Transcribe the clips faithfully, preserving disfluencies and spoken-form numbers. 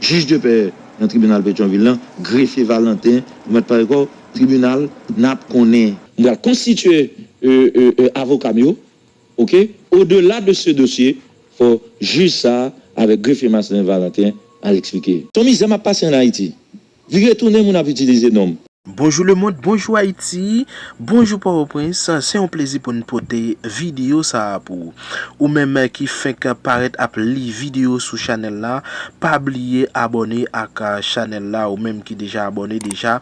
Jij de pè nan tribinal Petyonvil lan, grefye Valentin, ou mèt pale kò w, tribinal, n ap konnen. M pral konstitye, e, e, e, avoka m yo, oke? Odela de se dosye, fò jij sa a avèk grefye Marcelin Valentin al eksplike. Se yon mizè m ap pase ann Ayiti. Vire tounen, moun ap itilize non m. Bonjou lemonn, bonjou Ayiti, bonjou Pòtoprens. Se yon plezi pou n pote videyo sa a pou ou. Ou menm ki fenk parèt ap li videyo sou chanèl la, pa bliye abòne ak chanèl la. Ou menm ki deja abòne deja,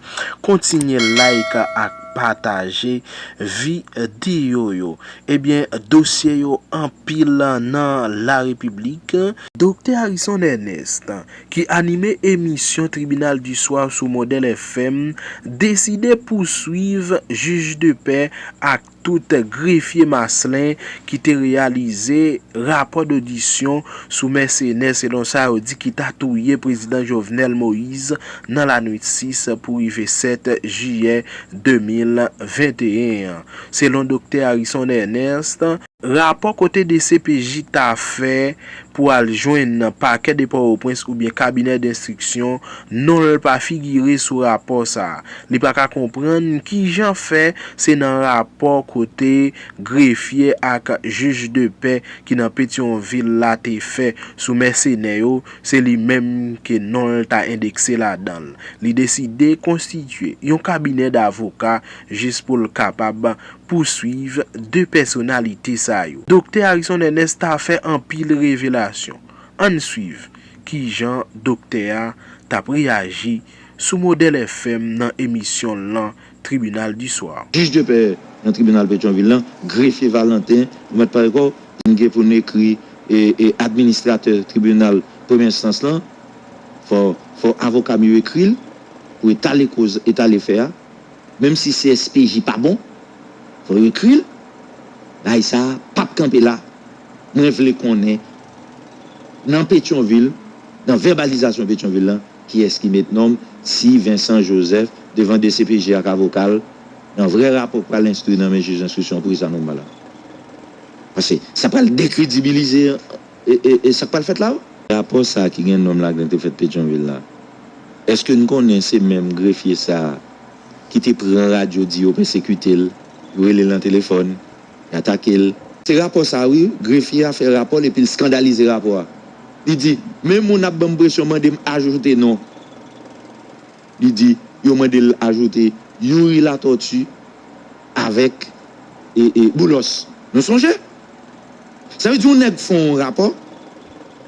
kontinye like ak pataje videyo yo. Ebyen, dosye yo anpil nan Larepiblik. Doktè Harrison Ernest, ki anime emisyon Tribinal di Swa sou Modèl F M, deside pouswiv jij de pè ak tout grefye Marcelin ki te reyalize rapò dodisyon sou mèsenè, selon sa yo di, ki ta touye prezidan Jovenel Moïse nan lannuit sis pou rive sèt jiyè de mil venteyen an. Selon Doktè Harrison Ernest, rapò kote D C P J ta fè pou al jwenn pakè de Pòtoprens oubyen kabinè denstriksyon, non l pa figire sou rapò sa a. Li pa ka konprann kijan fè se nan rapò kote grefye ak jij de pè ki nan Petyonvil la te fè sou mèsenè yo, se li menm ke non l ta endekse ladan l. Li deside konstitye yon kabinè davoka jis pou l kapab pouswiv de pèsonalite sa yo. Doktè Harrison Ernest ta fè anpil revelasyon. Ann swiv kijan doktè a t ap reyaji sou Modèl F M nan emisyon l lan Tribinal di Swa. Jij de pè nan tribinal Petyonvil lan, grefye Valentin, ou mèt pale kò w, n gen pou n ekri, e, e, administratè tribinal premye enstans lan, fò, fò avoka m yo ekri l pou etale koz, etale fè a. Menm si C S P J pa bon, fò yo ekri l. Bagay sa a p ap kanpe la. Mwen vle konnen, nan Petyonvil, nan vèbalizasyon Petyonvil lan, kiyès ki met non m, si Vincent Joseph, devan D C P J ak avoka l, nan vrè rapò k pral enstwi nan men jij enstriksyon, poukisa non m pa la? Paske sa pral dekredibilize, e, e, e sa k pral fèt la. Rapò sa a ki gen non m ladan l te fèt Petyonvil la, èske n konnen se menm grefye sa a ki te pran radyo di yo pèsekite l, yo rele l nan telefòn, y atake l? Se rapò sa a, wi, grefye a fè rapò l epi l eskandalize rapò a. Li di, men moun ap ban m presyon, mande m ajoute non. Li di, yo mande l ajoute Youri Latortue avèk, e, e, Boulos. Nou sonje? Sa vle di yon nèg fè yon rapò,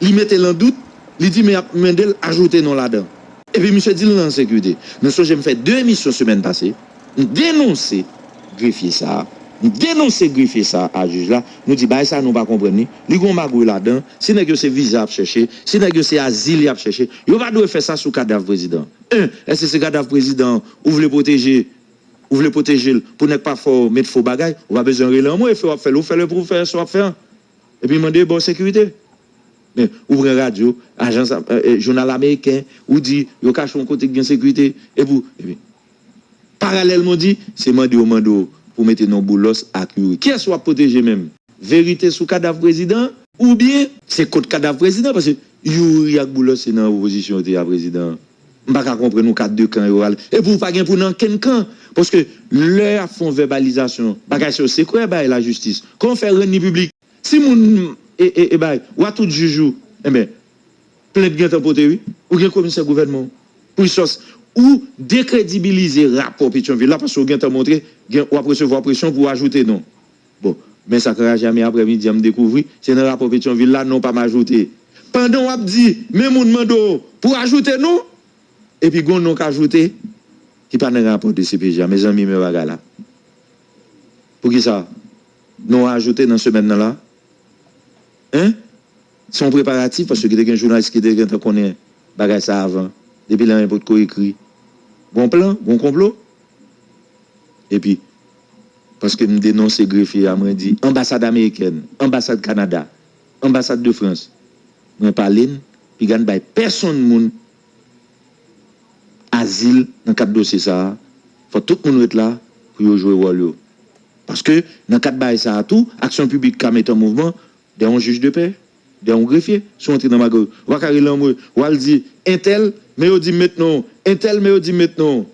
li mete l an dout, li di men y ap mande l ajoute non ladan. Epi misye di l nan sekirite. Nou sonje m fè de emisyon semèn pase, m denonse grefye sa a. M denonse grefye sa a jij la. Nou di bagay sa a nou pa konprann li. Li gen yon magouy ladan. Si nèg yo se viza y ap chèche, si nèg yo se azil y ap chèche, yo pa dwe fè sa sou kadav prezidan. En, èske se kadav prezidan ou vle pwoteje? Ou vle pwoteje l pou nèg pa fè w met fo bagay, ou pa bezwen rele anmwe, fè w ap fè l, ou fè l pou w fè sa w ap fè an. Epi mande bò sekirite. Men, ou pran radyo, ajans, e, e, jounal ameriken, ou di yo kache yon kote k gen sekirite, epi, epi, paralèlman, ou di, se mande yo mande w pou mete non Boulos ak Youri. Kiyès w ap pwoteje menm? Verite sou kadav prezidan? Oubyen, se kont kadav prezidan? Paske Youri ak Boulos se nan opozisyon yo te a prezidan an. M pa ka konprann ou ka de kan yo ale. Epi ou pa gen pou nan kenn kan. Paske lè y ap fè yon vèbalizasyon, bagay sa yo sekrè bay lajistis. Kòman w fè rann li piblik? Si moun, e, e, e bay, w a tout jij ou, enben, plent gentan pote, wi. Ou gen komisè gouvènman w. Pou sòs, ou dekredibilize rapò Petyonvil la, paske w gentan montre, gen, w ap resevwa presyon pou w ajoute non. Bon, men sa k anraje a, men aprèmidi a, m dekouvri, se nan rapò Petyonvil la, non pa m ajoute. Pandan w ap di, men moun mande w pou ajoute non, epi gon non k ajoute, ki pa nan rapò D C P J a. Mezanmi, men bagay la. Poukisa? Non ajoute nan semèn nan la? Hein? Se yon preparatif, paske te gen jounalis ki te gentan konnen bagay sa avan. Depi lè a, nenpòt ko ekri. Gon plan, gon konplo. Epi, paske m denonse grefye a, mwen di, anbasad amerikèn, anbasad Kanada, anbasad de Frans, mwen pale n, piga n bay pèsonn moun azil nan kad dosye sa a. Fò tout moun ret la pou yo jwe wòl yo. Paske nan kad bagay sa a tou, aksyon piblik ka mete an mouvman dè yon jij de pè. Dèyè yon grefye, si w antre nan magouy, ou pa ka rele anmwe, w al di entèl, men yo di m met non, entèl, men yo di m met non.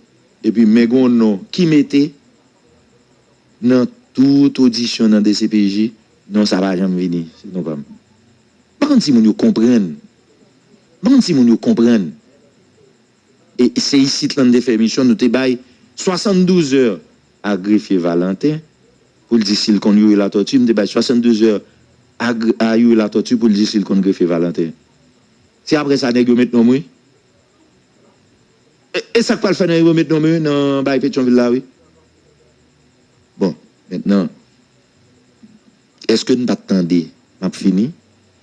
Epi men gen yon non ki mete nan tout odisyon nan D C P J, non sa pa janm vini, se non pa m. M pa konn si moun yo konprann. M pa konn si moun yo konprann. E se isit la n te fè emisyon, nou te bay swasanndouz è a grefye Valentin pou l di si l konn Youri Latortue, m te bay swasanndouz è a, a Youri Latortue pou l di si l konn grefye Valentin. Se apre sa nèg yo met non m wi. E, e sa k pral fè nèg yo met non m wi nan bay Petyonvil la wi. Bon, mentnan, èske n pa t tande, m ap fini,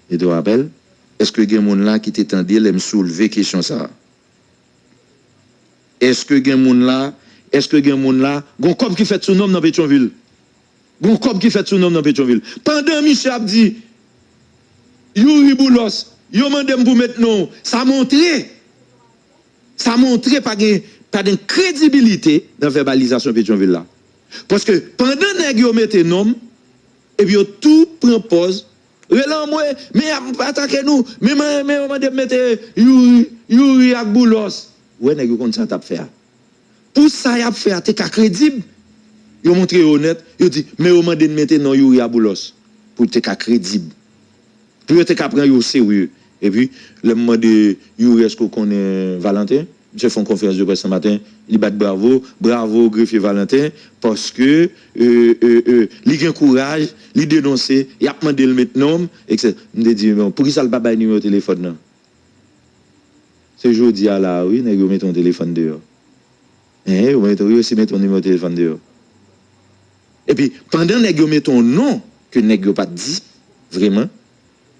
e te rapèl, èske gen moun la ki te tande lè m soulve kesyon sa a? Èske gen moun la, èske gen moun la, gon kòb ki fèt sou non m nan Petyonvil. Gon kòb ki fèt sou non m nan Petyonvil. Pandan misye ap di, Youri Boulos, yo mande m pou met non, sa montre, sa montre pa gen, pa gen kredibilite nan vèbalizasyon Petyonvil la. Paske pandan nèg yo mete non m, epi yo tou pran pòz, rele anmwe, men y ap atake nou, men, men, men yo mande m mete Youri, Youri ak Boulos. Ou wè nèg yo konn sa y ap fè a. Pou sa y ap fè a te ka kredib, yo montre yo onèt, yo di, men yo mande n mete non Youri a Boulos pou l te ka kredib. Pou yo te ka pran yo serye. Epi, lè m mande Youri èske w konnen Valentin, misye fè yon konferans de près nan maten, li bat bravo, bravo grefye Valentin, paske e, e, e, li gen kouraj, li denonse, y ap mande l met non m, etsetera. M te di, bon, poukisa l pa bay nimewo telefòn nan? Se jodi a la a wi, nèg yo mete yon telefòn deyò. Hein, yo mete, yo osi mete yon nimewo telefòn deyò. Epi, pandan nèg yo mete yon non ke nèg yo pa t di, vreman,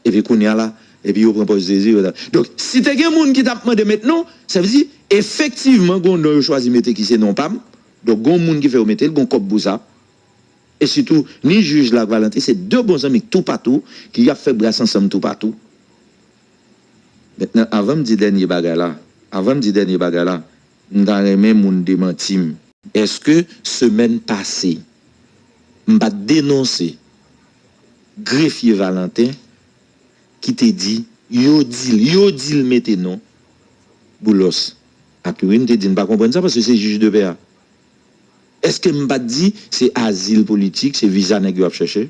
epi kounye a la, epi yo pran pòz Jezi, yo ta. Donk, si te gen moun ki t ap mande met non, sa vle di, efektivman, gon non yo chwazi mete ki se non pa m. Donk, gon moun ki fè yo mete l, gon kòb pou sa. E sitou, ni jij la ak Valentin, se de bon zanmi toupatou ki ap fè bras ansanm toupatou. Mentnan, avan m di dènye bagay la, avan m di dènye bagay la, m ta renmen moun demanti m. Èske semèn pase, m pa t denonse grefye Valentin ki te di, yo di l, yo di l mete non Boulos ak Youri, m te di n pa konprann sa paske se jij de pè a. Èske m pa t di se azil politik, se viza nèg yo ap chèche?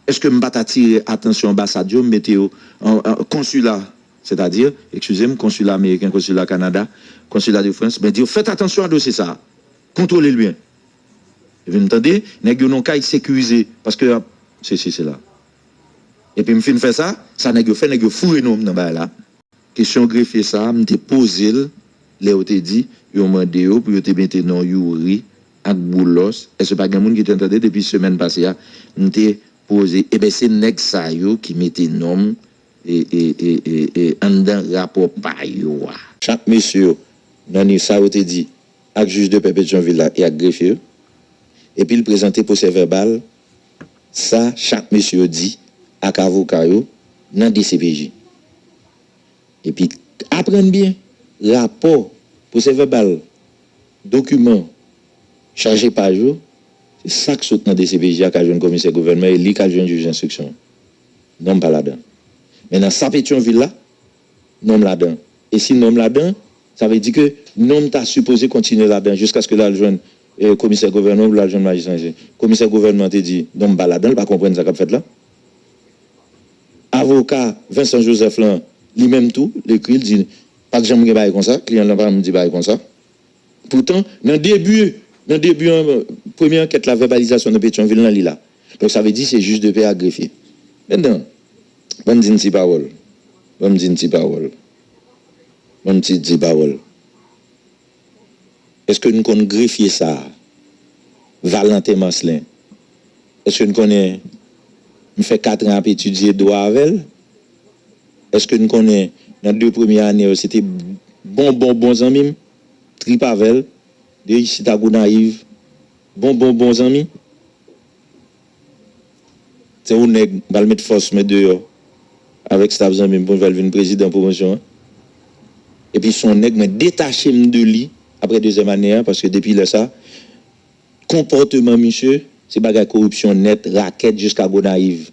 Èske m pa t atire atansyon anbasad yo, m mete yo an, an konsila, sètadi, eskize m, konsila ameriken, konsila Kanada, konsila de Frans, mwen di yo fèt atansyon a dosye sa a, kontwole l byen. Epi m tande nèg yo nan kay sekirize, paske y ap sesi sela. Epi m fin fè sa, sa nèg yo fè, nèg yo foure non m nan bagay la. Kesyon grefye sa a, m te poze l lè yo te di yo mande yo pou yo te mete non Youri ak Boulos. Èske pa gen moun ki te tande depi semèn pase a? M te poze, ebyen se nèg sa yo ki mete non m e, e, e, e, e, anndan rapò pa yo a. Chak mesye yo nan ni sa yo te di ak jij de pè Petyonvil la e ak grefye yo. Epi l prezante pwosè vèbal sa chak mesye yo di ak avoka yo nan D C P J. Epi, aprann byen, rapò, pwosè vèbal, dokiman, chaje paj yo, se sa k sot nan D C P J a k al jwenn komisè gouvènman e li k al jwenn jij enstriksyon. Non m pa ladan. Men nan sa Petyonvil la, non m ladan. E si non m ladan, sa vle di ke non m ta sipoze kontinye ladan jiskaske l al jwenn, eh, komisè gouvènman ou l al jwenn majistra. Komisè gouvènman te di, non m pa ladan, l pa konprann sa k ap fèt la. Avoka Vincent Joseph lan, li menm tou, l ekri, l di, pa t janm gen bagay konsa, kliyan lan pa janm di bagay konsa. Poutan, nan debi, nan debi an, premye ankèt la, vèbalizasyon nan Petyonvil lan, li la. Donk, sa vle di se jij de pè ak grefye. Mentnan, ban m di n ti pawòl. Ban m di n ti pawòl. Ban m ti, ti pawòl. Èske n konn grefye sa a? Valentin Marcelin. Èske n konnen m fè katran ap etidye dwa avè l? Èske n konnen nan de premye ane yo, se te bon, bon, bon zanmi m, trip avè l, de isit a Gonayiv, bon, bon, bon zanmi? Se yon nèg, m pral met fòs mwen deyò avèk staf zanmi m pou m fè l vin prezidan pwomosyon an. Epi se yon nèg mwen detache m de li apre dezyèm ane a, paske depi lè sa, konpòteman misye, se bagay koripsyon nèt, rakèt jiska Gonayiv.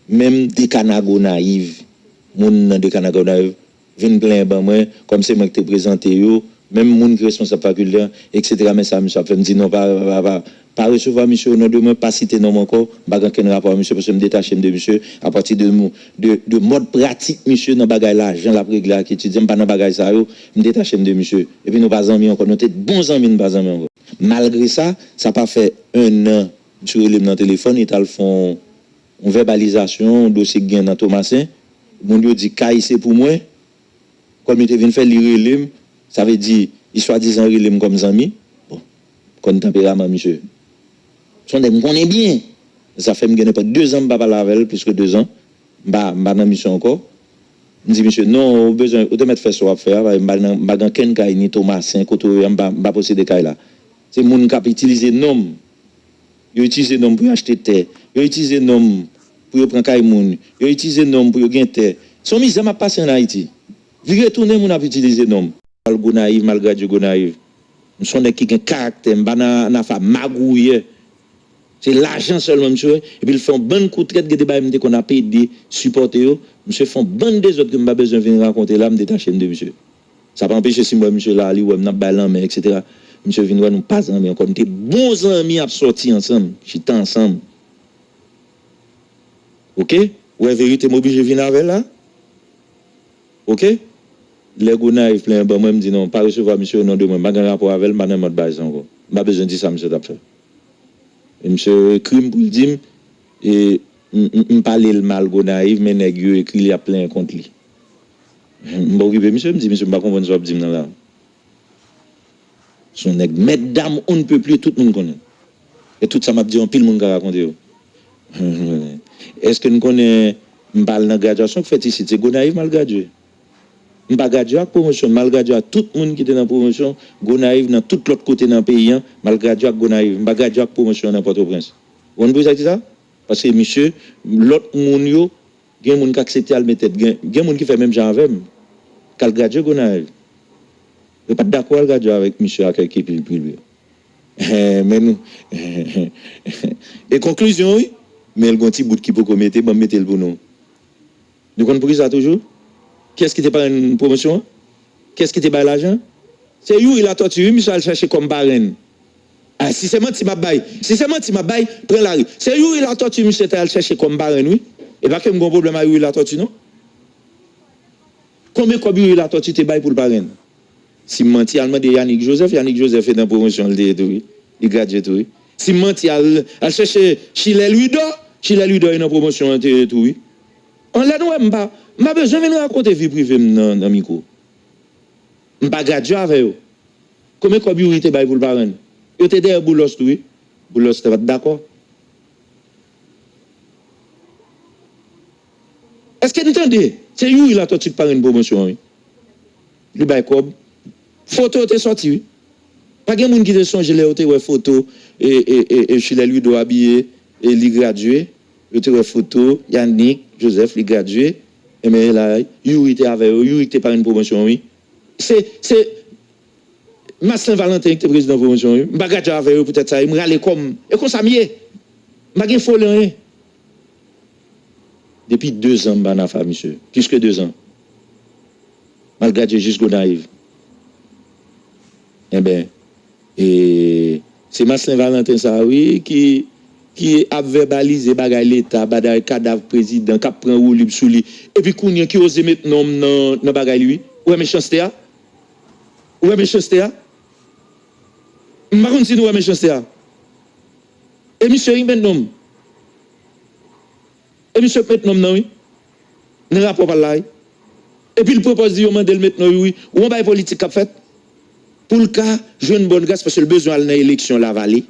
Menm dekana Gonayiv, moun nan dekana Gonayiv vin plenyen ban mwen, kòm se mwen ki te prezante yo, menm moun ki responsab fakilte an, etsetera. Men sa misye ap fè, m di non, pa, pa, pa, pa resevwa misye o non de mwen, pa site non mwen ankò, m pa gen okenn rapò a misye, paske m detache m de misye, apati de, de, de mòd pratik misye nan bagay lajan l ap regle ak etidyan, m pa nan bagay sa yo, m detache m de misye. Epi nou pa zanmi ankò, nou te bon zanmi, nou pa zanmi ankò. Malgre sa, sa pa fè en an, misye rele m nan telefòn, li t al fè yon, yon vèbalizasyon, yon dosye k gen nan Tomasen. Moun yo di kay se pou mwen. Kòm li te vin fè, li rele m. Sa vle di, li swadizan rele m kòm zanmi. Bon, konn tanperaman misye. Se yon nèg m konnen byen. Sa fè m gen nenpòt de zan m pa pale avè l, plis ke de zan. M pa, m pa nan misyon ankò. M di misye, non, ou bezwen, ou te mèt fè sa w ap fè a, m pa nan, m pa gen okenn kay, ni Tomasen, kote w ye a, m pa, m pa posede kay la. Se moun k ap itilize non m. Yo itilize non m pou yo achte tè. Yo itilize non m pou yo pran kay moun. Yo itilize non m pou yo gen tè. Se yon mizè m ap pase ann Ayiti. Vire tounen, moun ap itilize non m. M al Gonayiv, m al gradye Gonayiv. M se yon nèg ki gen karaktè, m pa nan, nan afa magouyè. Se lajan sèlman misye wè. Epi l fè yon bann kou trèt, gen de bagay m te konn ap ede, sipòte yo. Misye fè yon bann dezòd ke m pa bezwen vin rakonte la, m detache m de misye. Sa pa anpeche si m wè misye la, li wè m, n ap bay lanmen, etsetera. Misye vin wè nou pa zanmi ankò. Nou te bon zanmi, ap sòti ansanm, chita ansanm. Oke? Ou wè verite m oblije vin avè l la? Oke? Lè Gonayiv plenyen ban mwen, m di non, pa resevwa misye o non de mwen. M pa gen rapò avè l, m pa nan mòd bagay sa ankò. M pa bezwen di sa misye t ap fè. E misye ekri m pou l di m, e, m, m, m pale l mal Gonayiv, men nèg yo ekri l, y ap plenyen kont li. M pa okipe misye, m di misye, m pa konprann sa w ap di m nan la. Se yon nèg mèt dam on ne peut plus, tout moun konnen. E tout sa m ap di, anpil moun ka rakonte yo. Èske n konnen m pa al nan gradyasyon k fèt isit? Se Gonayiv m al gradye. M pa gradye ak pwomosyon, m al gradye ak tout moun ki te nan pwomosyon Gonayiv, nan tout lòt kote nan peyi an, m al gradye ak Gonayiv. M pa gradye ak pwomosyon nan Pòtoprens. Ou konn poukisa ki sa? Paske misye, lòt moun yo, gen moun k aksepte al met tèt, gen, gen moun ki fè menm jan avè m, k al gradye Gonayiv. Yo pa t dakò al gradye avèk misye ak ekipi l prive. Men nou, e konklizyon wi, men l gon ti bout ki poko mete, ban m mete l pou nou. Nou konn poukisa toujou? Kiyès ki te parenn pwomosyon an? Kiyès ki te bay lajan? Se Youri Latortue wi, misye al chèche kòm parenn. A, si se manti m ap bay, si se manti m ap bay, pran lari. Se Youri Latortue misye te al chèche kòm parenn wi. E pa ke m gon pwoblèm a Youri Latortue non. Konbyen kòb Youri Latortue te bay pou l parenn? Si m manti, al mande Yanick Joseph. Yanick Joseph e nan pwomosyon an l te ye tou wi. Li gradye tou wi. Si m manti, al, al chèche Chilè Louidor. Chilè Louidor e nan pwomosyon an l te ye tou wi. Anlè nou wè m pa, m pa bezwen vin rakonte vi prive m nan, nan mikwo. M pa gradye avè yo. Konbyen kòb Youri te bay pou l parenn? Yo te dèyè Boulos tou wi. Boulos te pa t dakò. Èske n tande? Se Youri Latortue k parenn pwomosyon an wi. Li bay kòb. Foto yo te sòti wi. Pa gen moun ki te sonje lè yo te wè foto e, e, e, e Chilè Louidor abiye e li gradye. Yo te wè foto Yanick Joseph li gradye. Enben la Youri te avè yo. Youri ki te parenn pwomosyon an wi. Se, se Marcelin Valentin ki te prezidan pwomosyon wi. M pa gradye avè yo poutèt sa wi. M rale kò m. E konsa m ye. M pa gen foli anyen. Depi de zan m pa nan afa misye. Plis ke de zan. M al gradye jis Gonayiv. Enben, e, se Marcelin Valentin sa a wi ki, ki ap vèbalize bagay Leta, bagay kadav prezidan, k ap pran woulib sou li. Epi kounye a ki oze met non m nan, nan bagay li wi. Ou wè mechanste a? Ou wè mechanste a? M pa konn si nou wè mechanste a. E misye wi k met non m. E misye k met non m nan wi. Nan rapò pa l la wi. Epi l pran pòz li yo mande l met non Youri. Ou wè yon bagay politik k ap fèt? Pou l ka jwenn bòn gras paske l bezwen al nan eleksyon Lavale.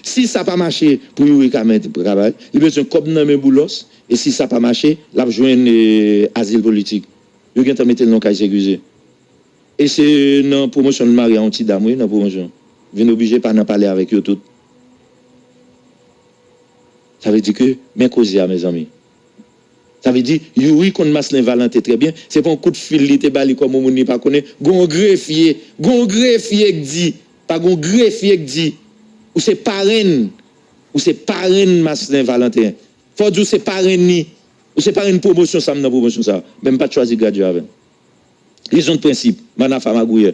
Si sa pa mache pou Youri ka met, ka bay, li bezwen kòb nan men Boulos. E si sa pa mache, l ap jwenn, e, azil politik. Yo gentan mete l nan kay sekize. E se nan pwomosyon l mare a yon ti dam wi, nan pwomosyon. Vin oblije pa nan pale avèk yo tout. Sa vle di ke, men koze a, mezanmi. Sa vle di, Youri konn Marcelin Valentin trè byen. Se pa yon kout fil li te ba li kòm yon moun li pa konnen. Gon grefye, gon grefye k di, pa gon grefye k di, ou se parenn, ou se parenn Marcelin Valentin. Fò w di w se parenn li. Ou se parenn pwomosyon sa, m nan pwomosyon sa. Men m pa t chwazi gradye avè l. Rezon de prensip, Manafa magouyè.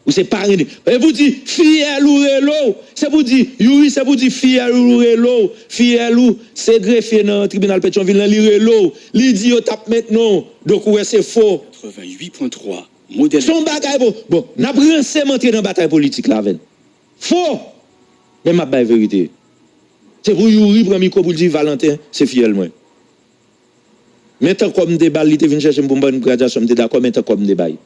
Ou se parenn li. E pou di, fiyèl ou rele w. Se pou di, Youri, se pou di, fiyèl ou rele w. Fiyèl ou, se grefye nan tribinal Petyonvil lan, li rele w. Li di yo t ap mentnan w. Donk ou wè se fo. Quatre-vingt-huit point trois, modèle. Se yon bagay, bon, bon, n ap ranse m antre nan batay politik la avè l. Fo! Men m ap bay verite. Se pou Youri pran mikwo pou l di Valentin se fiyèl mwen. Men tan kòb m te ba l, li te vin chèche m pou m ban l gradyasyon, m te dakò, men tan kòb m te ba l.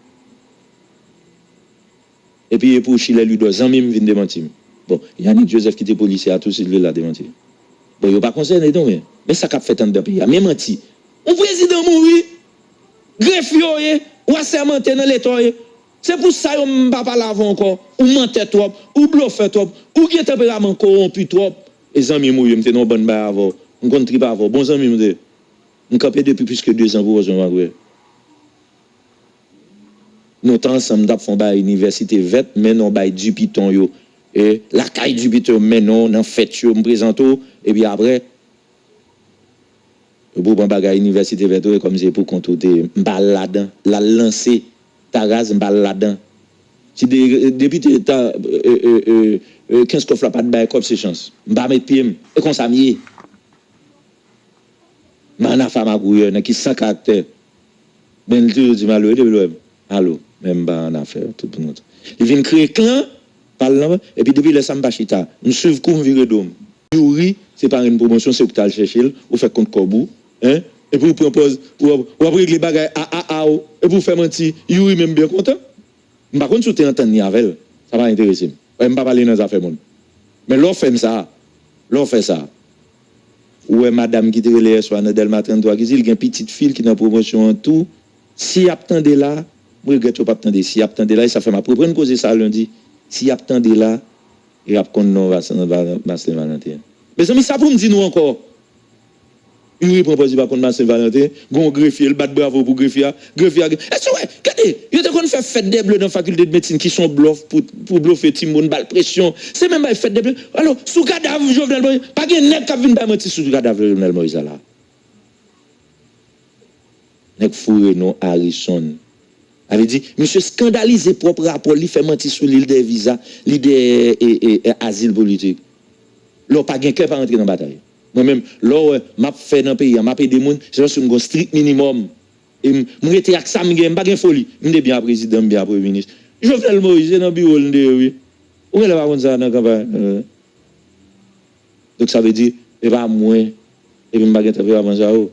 Epi e pou Chilè Lidò, zanmi m, vin demanti m. Bon, Yanick Joseph ki te polisye a tou, si l vle l a demanti. Bon, yo pa konsène non, men, men sa k ap fèt anndan peyi a. Men manti. Yon prezidan mouri, grefye w ye, w asèmante nan leta w ye. Se pou sa yo m pa pale avè w ankò. Ou mantè twòp, ou blofè twòp, ou gen tanperaman kowonpi twòp. E zanmi m ou ye, m te nan yon bann bay avè w. M konn trip avè w. Bon zanmi m ou te ye. M kanpe depi plis ke dezan pou w wè magouyè. Nou t ansanm, n t ap fè yon bay inivèsite vèt, men nan yon bay Dupiton yo. E lakay Dupiton yo, m mennen w nan fèt yo, m prezante w, epi apre, ou pou pran bagay inivèsite vèt ou, e kòmsi se pou kont ou te ye. M pa al ladan, l al lanse Taraz, m pa al ladan. Si de, depite ta, e, e, e, e, Kenskòf la pa t bay kòb se chans. M pa met pye m. E konsa m ye. Manafa magouyè, nèg ki san karaktè. Men li toujou di m alo, e depi l wè m, alo, men m pa annafè tout moun konsa. Li vin kreye klan pa l nan, epi depi lè sa m pa chita. M swiv kou, m vire do m. Youri, se parenn pwomosyon, se ou ki t al chèche l, ou fè kont kòb ou, en? Epi ou pran pòz, ou ap, ou ap regle bagay a a a ou, epi ou fè manti, Youri menm byen kontan. M pa konn si w te antann li avè l. Sa pa enterese m. Wè, m pa pale nan zafè moun. Men lè w fè m sa, lè w fè sa, ou wè madanm ki te rele yèswa nan Dèlma trannntwa ki di l gen pitit fi l ki nan pwomosyon an tou. Si y ap tande la, m regrèt yo p ap tande. Si y ap tande la, e sa fè m ap reprann koze sa a lendi. Si y ap tande la, y ap konn non Marcelin Valentin. Mezanmi, sa pou m di nou ankò. Youri pran pòz li pa konn Marcelin Valentin, gen yon grefye, l bat bravo pou grefye a. Grefye a gen, èske w wè, gade, yo te konn fè fèt dè ble nan fakilte de medsin ki se yon blòf pou, pou blofe timoun, ba l presyon. Se menm bagay fèt dè ble. Alò, sou kadav Jovenel Moïse, pa gen nèg k ap vin bay manti sou kadav Jovenel Moïse la la. Nèg foure non Harrison. Sa vle di, misye eskandalize pwòp rapò l, li fè manti sou li, li dèyè viza, li dèyè, e, e, e, azil politik. Lè w pa gen kè, pa rantre nan batay. Mwen menm, lè w wè m ap fè nan peyi a, m ap ede moun, se paske m gen yon strik minimòm. E m, m rete ak sa m gen, m pa gen foli. M te byen a prezidan, m byen a premye minis. Jovenel Moïse, se nan biwo l m te ye, wi. Ou genlè pa konn sa nan kanpay. Donk, sa vle di, e pa mwen, epi m pa gen tanperaman sa yo.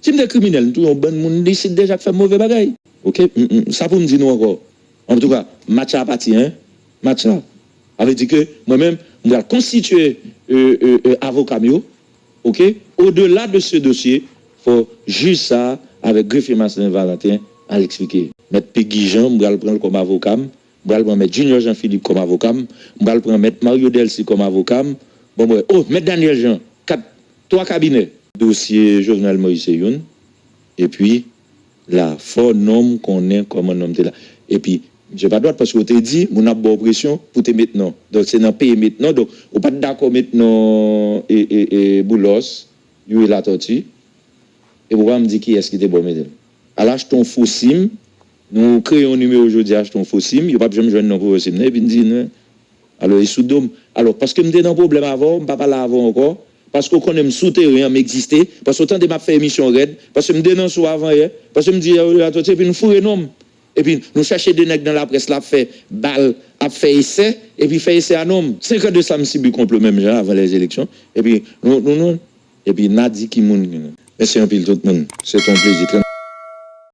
Si m te kriminèl, m touye yon bann moun isit deja k fè move bagay. Oke? M, m, sa pou m di nou ankò. Antouka, match la pati, en? Match la. Sa vle di ke mwen menm, m pral konstitye, e, e, e, avoka m yo. Oke? Au-delà de ce dossier, fò jij sa a avèk grefye Marcelin Valentin al eksplike. Mèt Peguy Jean, m pral pran l kòm avoka m. M pral pran Mèt Junior Jean Philippe kòm avoka m. M pral pran Mèt Mario Delcy kòm avoka m. Bon, mwen, oh, Mèt Daniel Jean, kat, twa kabinè. Dosye Jovenel Moïse se youn. Epi, la, fò nonm konnen kòman nonm te la. Epi, misye pa dwat paske w te di, moun ap ba w presyon pou te met non. Donk, se nan peye met non. Donk, ou pa t dakò met non, e, e, e, Boulos, Youri Latortue. Epi, ou pa m di kiyès ki te ba w mete l. Al achte yon fo sim. Nou kreye yon nimewo jodi a, achte yon fo sim. Yo p ap janm jwenn non pou fo sim nan. Epi n di, non. Alò, e sou do m. Alò, paske m te nan pwoblèm avè w, m pa pale avè w ankò. Paske w konnen m sou teren an, m egziste. Paske w tande m ap fè emisyon rèd. Paske m denonse w avan yè. Paske m di, e, atò, epi n foure non m. Epi nou chèche de nèg nan laprès la ap fè bal, ap fè esè, epi fè esè a non m. Senk an de sa m sibi konplo menm jan avan lèzeleksyon. Epi nou, nou, nou, epi n a di ki moun ki nou. Mèsi anpil tout moun. Se te yon plezi.